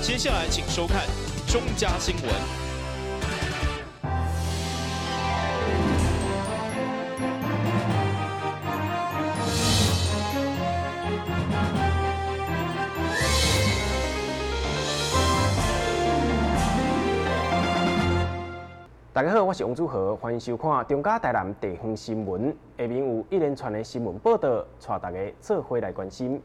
接下來請收看中嘉新聞。大家好，我是王祖豪，歡迎收看中嘉台南地方新聞。下面有一連串的新聞報道，帶大家做伙來關心。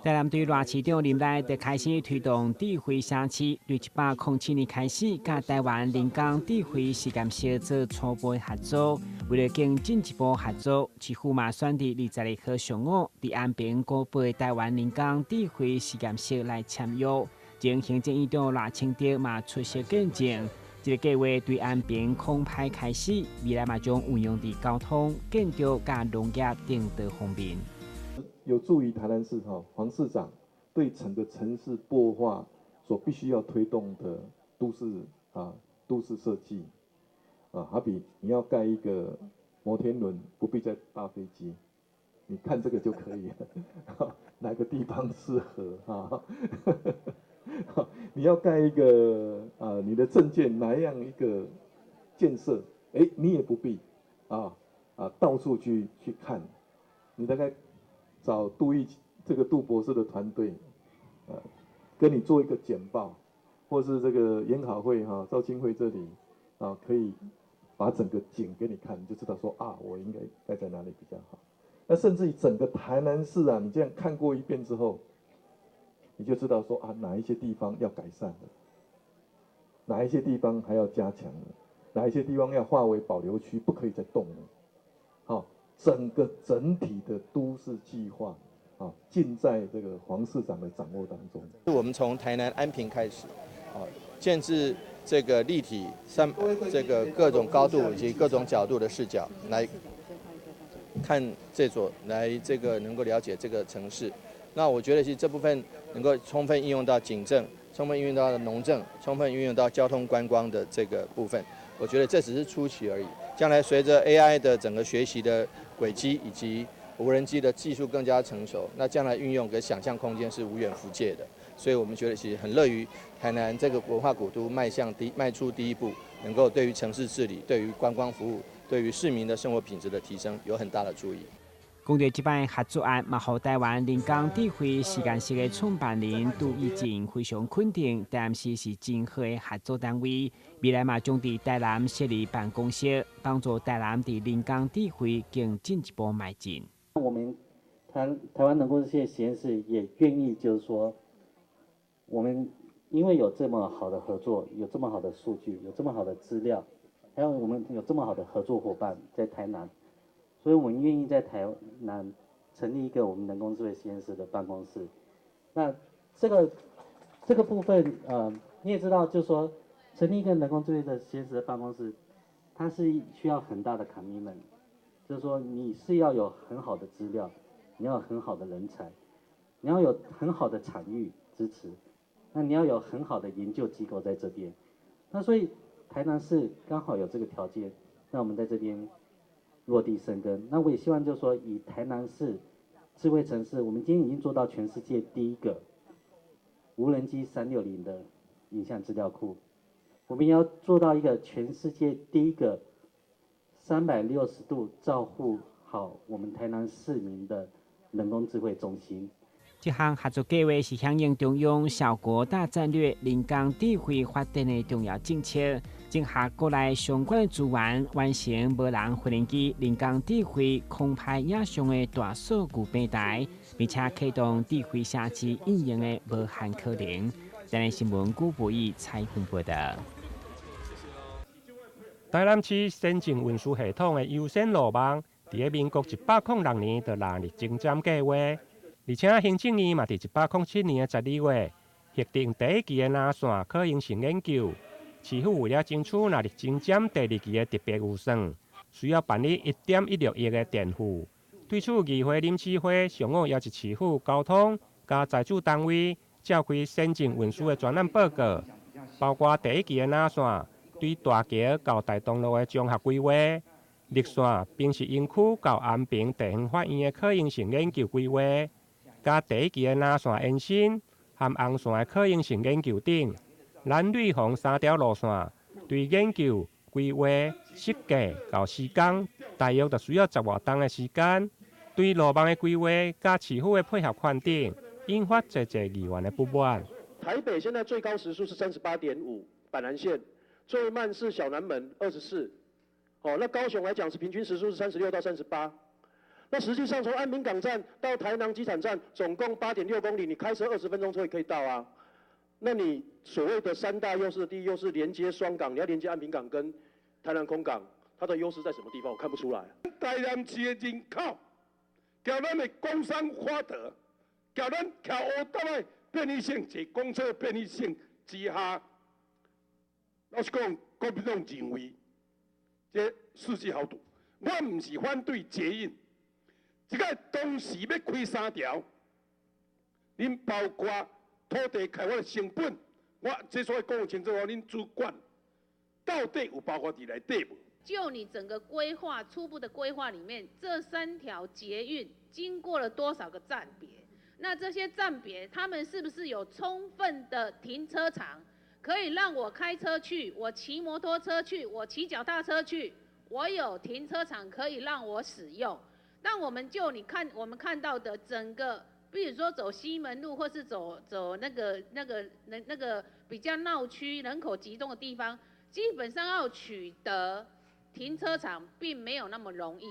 台南對賴市長任內就開始推動智慧城市，對107年開始，佮台灣人工智慧實驗室做初步合作。為了更進一步合作，市府嘛選佇22號上午，佇安平古背台灣人工智慧實驗室來簽約。前行政院長賴清德嘛出席見證。這個計劃對安平空拍開始，未來嘛將運用佇交通、建築佮農業等多方面。有助於台南市哈黃市長對整個城市擘劃所必須要推動的都市啊都市設計啊，好比你要蓋一個摩天輪，不必再搭飛機，你看這個就可以了，哪個地方適合哈？你要蓋一個啊，你的政見哪樣一個建設？欸，你也不必到處去看，你大概找杜義這個杜博士的團隊，跟你做一個簡報，或是這個研考會哈趙清會這裡啊，可以把整個景給你看，你就知道說啊，我應該蓋在哪裡比較好。那甚至於整個台南市啊，你這樣看過一遍之後，你就知道說啊，哪一些地方要改善了，哪一些地方還要加強了，哪一些地方要劃為保留區，不可以再動了。好，整個整體的都市計劃啊，盡在這個黃市長的掌握當中。我們從台南安平開始，啊，建置這個立體三這個各種高度以及各種角度的視角來看這座，來這個能夠了解這個城市。那我覺得其實這部分能夠充分應用到警政，充分應用到農政，充分運用到交通觀光的這個部分。我覺得這只是初期而已。將來隨着 AI 的整個學習的軌跡以及無人機的技術更加成熟，那將來運用跟想象空間是無遠弗屆的。所以我們覺得其實很樂於台南這個文化古都邁出第一步，能夠對於城市治理、對於觀光服務、對於市民的生活品質的提升有很大的注意。講到這擺合作案，嘛，予台灣人工智慧實驗室的創辦人杜義靜非常肯定，台南市是真好的合作單位，未來嘛將佇台南設立辦公室，幫助台南佇人工智慧更進一步邁進。我們台灣人工智慧實驗室也願意，就是說，我們因為有這麼好的合作，有這麼好的數據，有這麼好的資料，還有我們有這麼好的合作夥伴在台南。所以我們願意在台南成立一個我們人工智慧實驗室的辦公室。那這個部分，你也知道，就是說成立一個人工智慧的實驗室的辦公室，它是需要很大的 commitment，就是說你是要有很好的資料，你要有很好的人才，你要有很好的場域支持，那你要有很好的研究機構在這邊。那所以台南市剛好有這個條件，那我們在這邊落地生根。那我也希望就是說，以台南市智慧城市，我們今天已經做到全世界第一個無人機360的影像資料庫，我們要做到一個全世界第一個360度照護好我們台南市民的人工智慧中心。這項合作計劃是響應中央小國大戰略、人工智慧發展的重要政策，整合國內相關的資源，完成無人飛行機、人工智慧空拍影像的大數據平台，並且啟動智慧城市應用的無限可能。台南新聞古博義採訪報道。台南市先進運輸系統的優先路網，佇咧民國106年就納入前瞻計劃。而且行政院嘛，佇107年的12月，核定第一期的藍線可行性研究。市府為了爭取納入前瞻第二期的特別預算，需要辦理1.16億的墊付。對此，議會臨時會上午邀集市府交通佮財主單位召開先進運輸的專案報告，包括第一期的藍線對大橋到大東路的綜合規劃，綠線平實營區到安平地方法院的可行性研究規劃。佮第一期的藍線延伸，和红线的可行性研究等，蓝绿红三條路線對研究、規劃、設計到施工，大約就需要十外冬的時間。對路網的規劃佮市府的配合款等，引發濟濟議員的不滿。台北現在最高時速是38.5，板南線最慢是小南門24。哦，那高雄來講是平均時速是36到38。那實際上從安平港站到台南機場站，總共8.6公里，你開車20分鐘就可以到啊。那你所謂的三大優勢，第一優勢連接雙港，你要連接安平港跟台南空港，它的優勢在什麼地方？我看不出來。台南市的人口，共咱的工商發達，共咱徛烏搭的便利性，坐公車便利性之下，老實講，國民黨認為這數據豪賭，我毋是反對捷運，這個當時欲開三條，恁包括土地開發的成本，我這所謂講清楚，恁主管到底有包括佇內底無？就你整個規劃初步的規劃裡面，這三條捷運經過了多少個站別？那這些站別，他們是不是有充分的停車場，可以讓我開車去，我騎摩托車去，我騎腳踏車去，我有停車場可以讓我使用。但我們就你看，我們看到的整個，比如說走西門路，或是走那個比較鬧區、人口集中的地方，基本上要取得停車場並沒有那麼容易。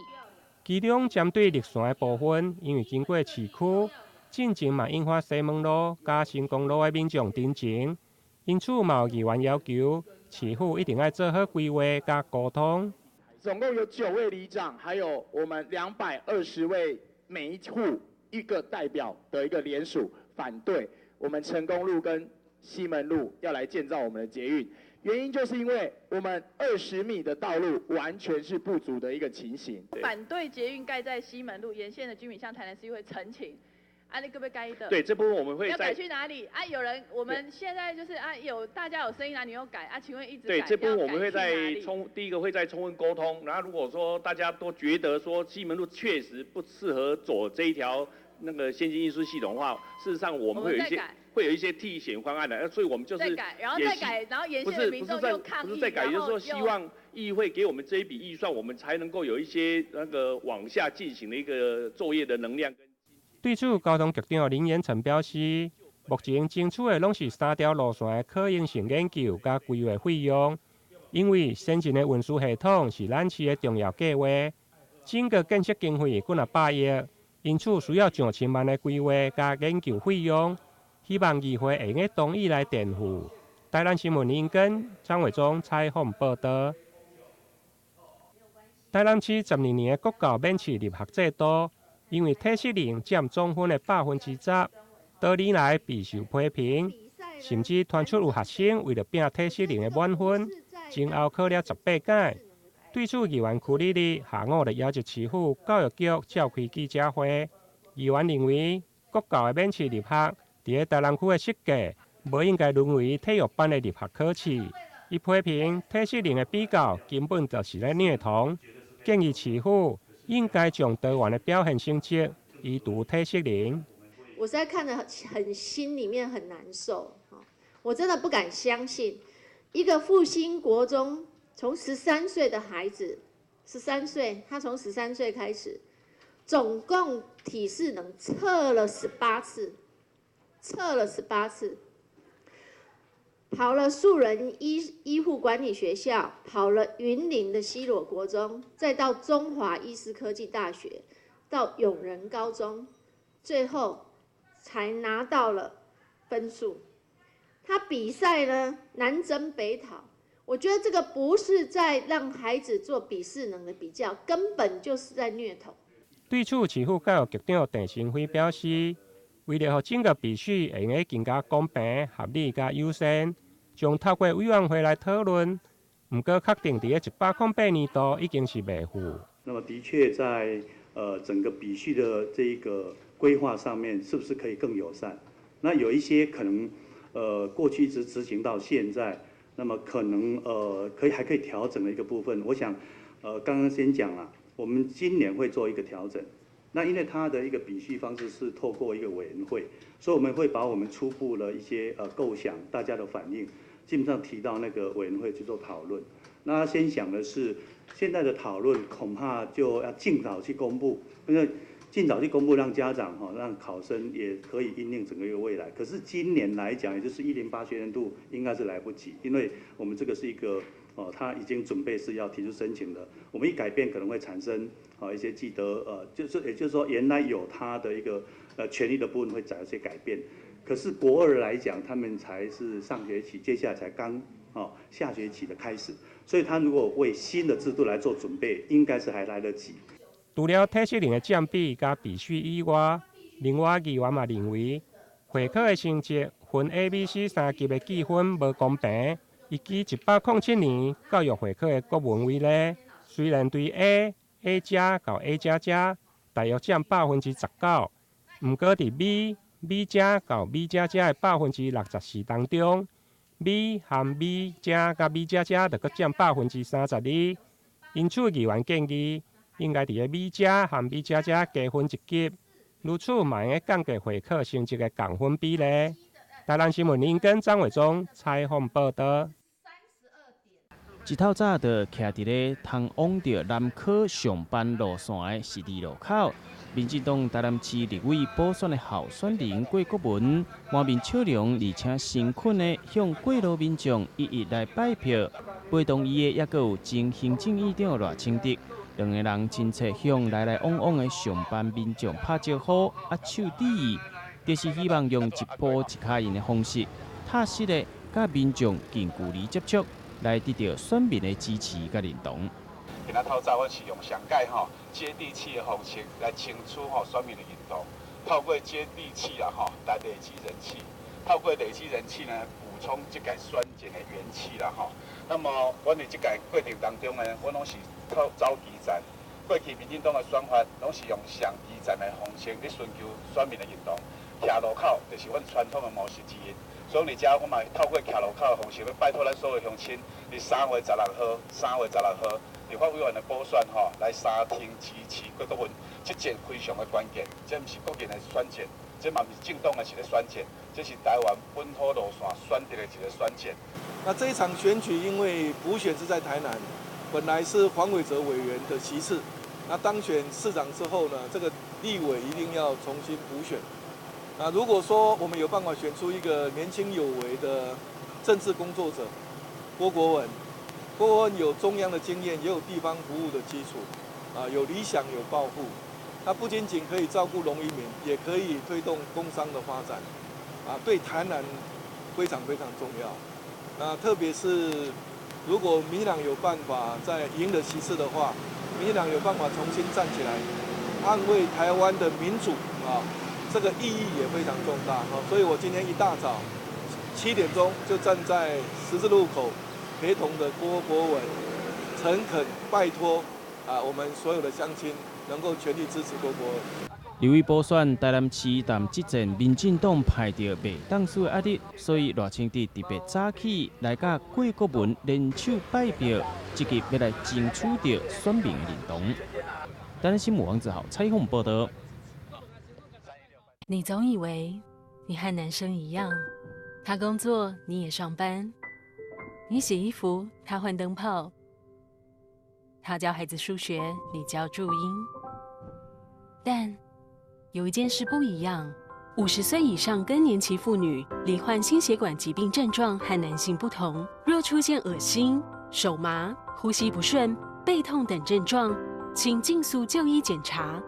其中針對綠線的部分，因為經過市區，進前嘛引發西門路佮成功路的民眾陳情，因此嘛有議員要求市府一定愛做好規劃佮溝通。總共有9位里長，還有我們220位每一戶一個代表的一個聯署反對我們成功路跟西門路要來建造我們的捷運，原因就是因為我們20米的道路完全是不足的一個情形。反對捷運蓋在西門路沿線的居民向台南市議會陳情。啊，你可不可以改的？對，這部分我們會要改去哪裡？啊，有人，我們現在就是啊，有大家有聲音啊，你又改啊？請問一直對，這部分我們會再充，第一個會再充分溝通，然後如果說大家都覺得說西門路確實不適合走這一條那個先進運輸系統的話，事實上我們會有一些替選方案的，所以我們就是再改，然後再改，然後沿線的民眾又抗議，不是再改，就是說希望議會給我們這一筆預算，我們才能夠有一些那個往下進行的一個作業的能量。對此，交通局長林延誠表示，目前爭取的攏是三條路線的可行性研究佮規劃費用，因為先進的運輸系統是咱市的重要計劃，整個建設經費幾若百億，因此需要上千萬的規劃佮研究費用，希望議會會用同意來墊付。台南新聞林根張偉忠採訪報道。台南市12年的國教免試入學制度，因為體適能佔總分的10%，多年來備受批評，甚至傳出有學生為了拼體適能的滿分，前後考了18擺。對此，議員柯立立下午就要求市府教育局召開記者會。議員認為，國教的免試入學，佇咧台南區的設計，無應該淪為體育班的入學考試。伊批評體適能的比較根本就是咧虐童，建議市府應該將多元的表現成績移除體適能。我實在看得很心裡面很難受，我真的不敢相信，一個復興國中從十三歲的孩子，十三歲，他從十三歲開始，總共體適能測了十八次，測了十八次，跑了樹仁醫護管理學校，跑了雲林的西螺國中，再到中華醫事科技大學，到永仁高中，最後才拿到了分數。他比賽呢，南征北討，我覺得這個不是在讓孩子做比適能的比較，根本就是在虐童。對此，市府教育局長鄭新輝表示，為了予整個比試會用更加公平、合理佮友善，將透過委員會來討論。毋過，確定佇咧108年度已經是袂赴。那麼，的確在整個比序的這一個規劃上面，是不是可以更友善？那有一些可能，過去一直執行到現在，那麼可能可以還可以調整的一個部分，我想，剛剛先講了，我們今年會做一個調整。那因为它的一个比序方式是透过一个委员会，所以我们会把我们初步的一些构想，大家的反应，基本上提到那个委员会去做讨论。那先想的是，现在的讨论恐怕就要尽早去公布，因为尽早去公布，让家长哈，让考生也可以因应整个一个未来。可是今年来讲，也就是108学年度，应该是来不及，因为我们这个是一个哦，他已经准备是要提出申请的。我们一改变，可能会产生一些既得就是也就是说，原来有他的一个权利的部分会找一些改变。可是国二来讲，他们才是上学期，接下来才刚下学期的开始，所以他如果为新的制度来做准备，应该是还来得及。除了体适能的占比佮比序以外，另外议员嘛认为，会考的成绩分 A、B、C 三级的计分无公平。伊举107年教育会考的国文为例，虽然对 A、A 加到 A 加加大约占19%，毋过伫 B、B 加到 B 加加的64%当中，B 和 B 加佮 B 加加就阁占32%。因此，议员建议，应该伫个 B 加和 B 加加加分一级，如此嘛会降低会考成绩的降分比例。台南新闻林根张伟忠采访报道。一透早就徛伫咧通往著南科上班路线的十字路口，民进党台南市立委补选的候选人郭国文，满面笑容，而且诚恳的向过路民众一一来拜票。陪同伊的，犹阁有前行政院长赖清德。两个人亲切向来来往往的上班民众拍招呼，啊手致意，就是希望用一步一跤印的方式，踏实的佮民众近距离接触，来得到选民的支持佮认同。今仔透早，阮是用上盖吼接地气的方式来争取吼选民的认同，透过接地气啦吼来累积人气，透过累积人气呢，补充这个选战的元气啦吼。那么，阮伫这个过程当中呢，阮拢是透走基层。过去民进党的选法，拢是用上基层的方式去寻求选民的认同。徛路口就是阮传统的模式之一。所以伫遮，我嘛透过徛路口的方式，欲拜托咱所有乡亲，伫3月16号、3月16号，立法委员的补选吼，来三厅支持郭国文，这战非常的关键。这毋是个人的选战，这嘛毋是政党的一个选战，这是台湾本土路线选择的一个选战。那这一场选举，因为补选是在台南，本来是黄伟哲委员的席次，那当选市长之后呢，这个立委一定要重新补选。那如果说我们有办法选出一个年轻有为的政治工作者，郭国文，郭国文有中央的经验，也有地方服务的基础，啊，有理想有抱负，他不仅仅可以照顾农渔民，也可以推动工商的发展，啊，对台南非常非常重要。那特别是如果民进党有办法在赢了席次的话，民进党有办法重新站起来，捍卫台湾的民主啊，这个意义也非常重大啊。所以我今天一大早7点钟就站在十字路口，陪同的郭国文，诚恳拜托啊，我们所有的乡亲能够全力支持郭国文。立委补选台南市但这阵民进党派著袂当输的压力，所以赖清德特别早起来佮郭国文联手拜票，积极欲来争取著选民的认同。台南新闻王子豪采访报道。你总以为你和男生一样，他工作你也上班，你洗衣服他换灯泡，他教孩子数学你教注音，但有一件事不一样，50岁以上更年期妇女罹患心血管疾病症状和男性不同，若出现恶心、手麻、呼吸不顺、背痛等症状，请尽速就医检查。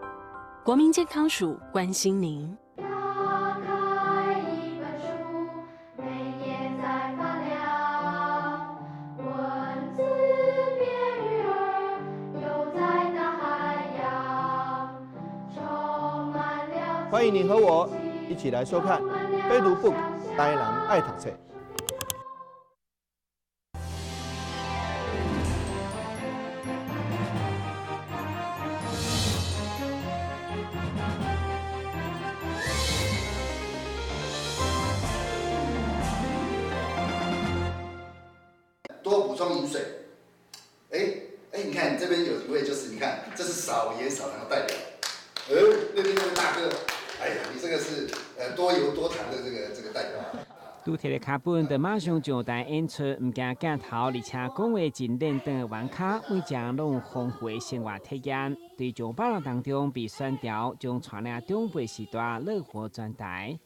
国民健康署关心您。打开一本书，每页在发亮，文字变鱼儿，游在大海洋，充满了。欢迎你和我一起来收看《非读 book 台南爱读册》。多补充饮水。哎，你看这边有一位，就是你看，这是少盐少糖的代表。那邊那位大哥，哎呀，你這個是多油多糖的這個代表。拄提的腳本就馬上上台演出，毋驚鏡頭，而且講話真練轉的玩咖，每一人攏有豐富的生活體驗。對上百人當中被選調，將帶領長輩時代樂活轉台。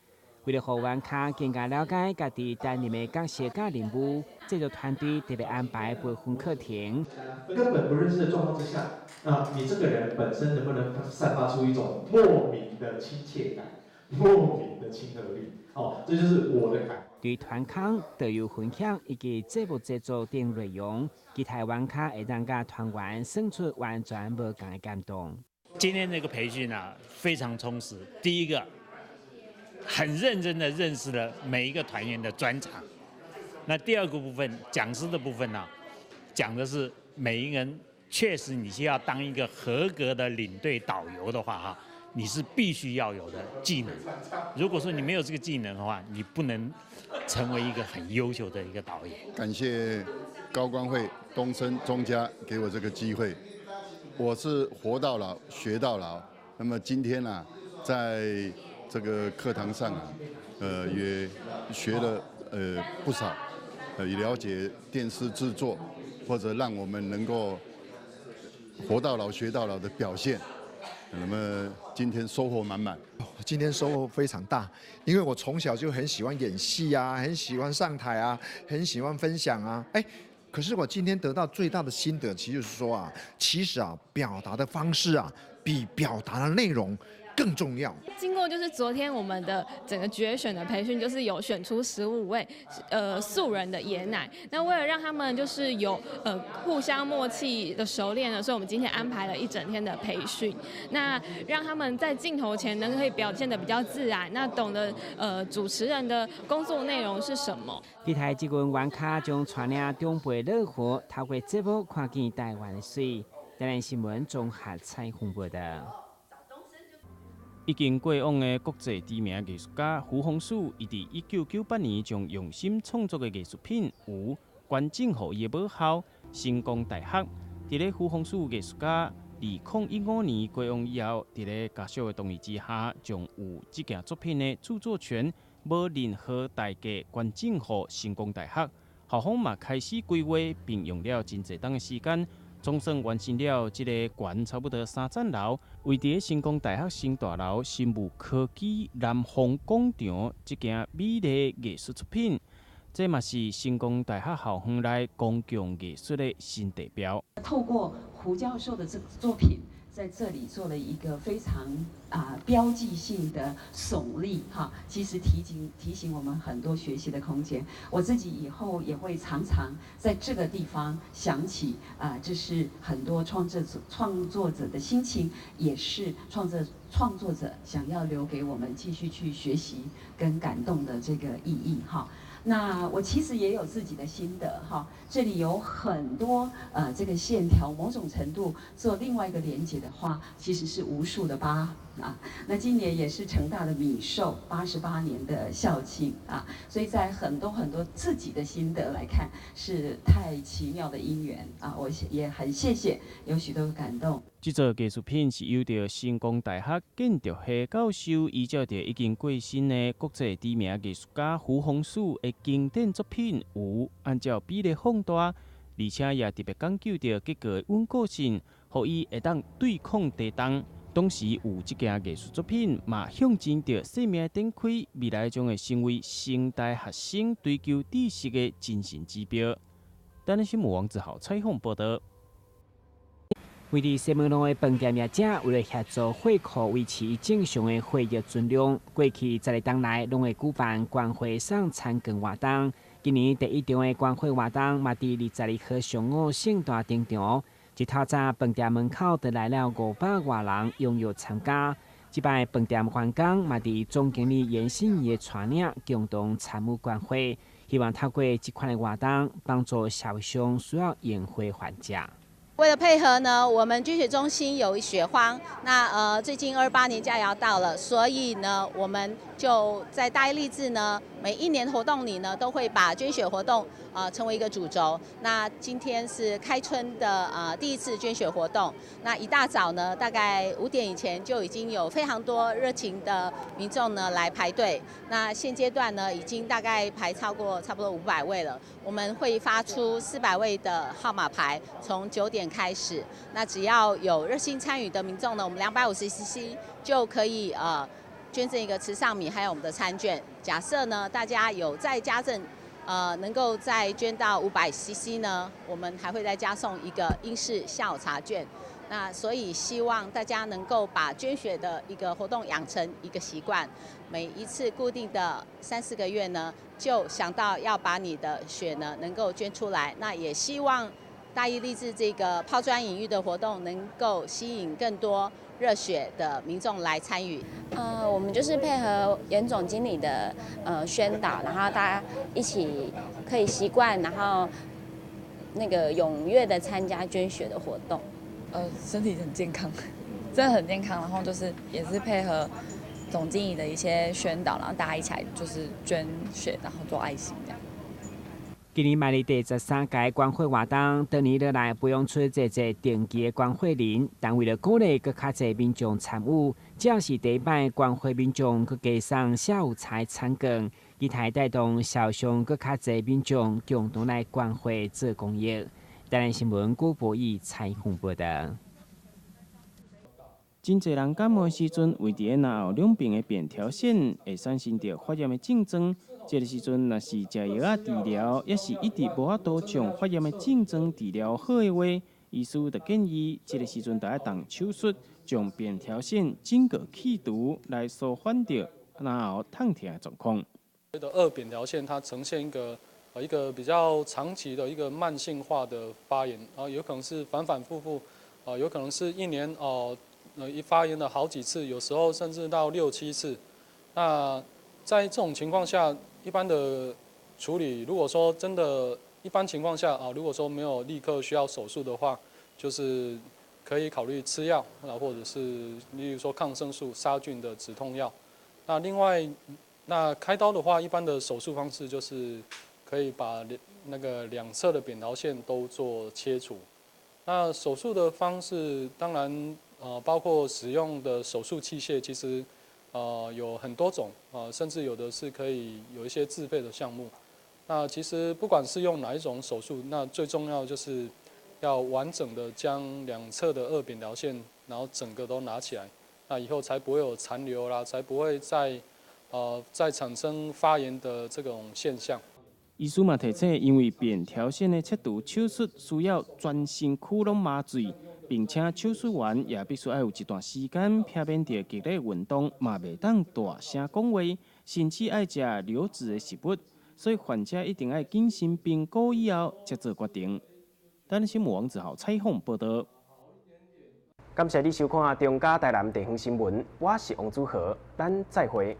為了予玩咖更加了解家己擔任的角色佮任務，製作團隊特別安排培訓課程。根本不認識的狀況之下，啊，你這個人本身能不能散發出一種莫名的親切感、莫名的親和力？哦，這就是我的感。對團康導遊分享以及節目製作等內容，其他玩咖會當佮團員算出完全無仝的感動。今天這個培訓啊，非常充實。第一個，很認真的認識了每一個團員的專長。那第二個部分，講師的部分呢，講的是每一個人確實你需要當一個合格的領隊導遊的話，哈，你是必須要有的技能。如果說你沒有這個技能的話，你不能成為一個很優秀的一個導演。感謝高官會東森中嘉給我這個機會，我是活到老學到老。那麼今天啊，在這個課堂上啊，也學了不少，也了解電視製作，或者讓我們能夠活到老學到老的表現。那麼今天收穫滿滿。今天收穫非常大，因為我從小就很喜歡演戲啊，很喜歡上台啊，很喜歡分享啊。哎，可是我今天得到最大的心得，其實就是說啊，其實啊，表達的方式啊，比表達的內容更重要。經過就是昨天我們的整個決選的培訓，就是有選出15位素人的爺奶。那為了讓他們就是有互相默契的熟練呢，所以我們今天安排了一整天的培訓。那讓他們在鏡頭前能可以表現得比較自然，那懂得主持人的工作內容是什麼。其他這群玩咖將帶領長輩樂活，透過節目看見台灣的水。台南新聞綜合採訪報道。已經過往的國際知名藝術家胡鴻燊，伊佇1998年將用心創作的藝術品有捐贈予伊的母校成功大學。佇咧胡鴻燊藝術家2015年過往以後，佇咧家屬的同意之下，將有這件作品的著作權無任何代價捐贈予成功大學。校方嘛開始規劃，並用了真濟冬的時間。總算完成了這個懸差不多三層樓，位佇成功大學新大樓生物科技南方廣場這件美麗藝術作品，這嘛是成功大學校園內公共藝術的新地標。透過胡教授的這個作品，在這裡做了一個非常標記性的聳立哈，其實提醒提醒我們很多學習的空間。我自己以後也會常常在這個地方想起啊，這是很多創作者的心情，也是創作者想要留給我們繼續去學習跟感動的這個意義哈。那我其實也有自己的心得哈，這裡有很多這個線條，某種程度做另外一個連結的話，其實是無數的八啊。那今年也是成大的米壽88年的校慶啊，所以在很多很多自己的心得來看，是太奇妙的因緣啊！我也很謝謝，有許多感動。這座藝術品是由著成功大學建築系教授依照著已經過身的國際知名藝術家胡鴻燊的經典作品，有按照比例放大，而且也特別講究著結構的穩固性，予伊會當對抗地動。同時，有這件藝術作品嘛，象徵著生命的展開，未來將會成為成大學生追求知識的精神指標。台南新聞王子豪採訪報道。位佇西門路的飯店業者，為了協助血庫維持正常的血液存量，過去10個冬來攏會舉辦捐血送餐券活動。今年第一場的捐血活動嘛，佇22號上午盛大登場。一透早，飯店門口就來了500外人踴躍參加。這擺飯店員工嘛，佇總經理嚴心怡的帶領，共同參與捐血，希望透過這款的活動，幫助社會上需要用血患者。為了配合呢，我們捐血中心有血荒，那最近28年假要到了，所以呢，我們就在大義勵志呢，每一年活動裡呢，都會把捐血活動成為一個主軸。那今天是開春的第一次捐血活動，那一大早呢，大概5點以前就已經有非常多熱情的民眾呢來排隊。那現階段呢，已經大概排超過差不多500位了。我們會發出400位的號碼牌，從9點開始。那只要有熱心參與的民眾呢，我們250 cc 就可以捐贈一個池上米，還有我們的餐券。假設呢，大家有再加贈，能夠再捐到500 cc 呢，我們還會再加送一個英式下午茶券。那所以希望大家能夠把捐血的一個活動養成一個習慣，每一次固定的三四個月呢，就想到要把你的血呢能夠捐出來。那也希望大義勵志這個拋磚引玉的活動能夠吸引更多熱血的民眾來參與。我們就是配合嚴總經理的宣導，然後大家一起可以習慣，然後那個踴躍的參加捐血的活動。身體很健康，真的很健康。然後就是也是配合總經理的一些宣導，然後大家一起來就是捐血，然後做愛心這樣。今年邁入第13屆捐血活動，多年來培養出濟濟定期的捐血人，但為了鼓勵閣較濟民眾參與，這是第一擺捐血民眾閣加送下午茶餐券，期待帶動社會上閣較濟民眾共同來捐血做公益。台南新聞郭博義採訪報道。真濟人感冒時陣，圍佇咧喉兩邊的扁桃腺會產生著發炎的症狀。這个時陣，若是食藥仔治療，抑是一直無法度將發炎的症狀治療好的話，醫師就建議這个時陣就愛動手術，將扁桃腺整個去除，來舒緩著喉痛疼的狀況。的二扁桃腺它呈現一個比較長期的一個慢性化的發炎，啊，有可能是反反复复，啊，有可能是一年哦，一發炎了好幾次，有時候甚至到六七次。那在這種情況下，一般的處理，如果說真的，一般情況下啊，如果說沒有立刻需要手術的話，就是可以考慮吃藥啊，或者是例如說抗生素、殺菌的止痛藥。那另外，那開刀的話，一般的手術方式就是可以把那個兩側的扁桃腺都做切除。那手術的方式，當然包括使用的手術器械，其實有很多種啊，甚至有的是可以有一些自費的項目。那其實不管是用哪一種手術，那最重要就是要完整的將兩側的二扁桃腺，然後整個都拿起來，那以後才不會有殘留啦，才不會再產生發炎的這種現象。醫師嘛提醒，因為扁桃腺的切除手術需要全身軀攏麻醉，並且手術完也必須愛有一段時間避免著激烈運動，嘛袂當大聲講話，甚至愛食流質的食物，所以患者一定愛謹慎評估以後才做決定。台南新聞王子豪採訪報道。感謝你收看中嘉台南地方新聞，我是王祖豪，咱再會。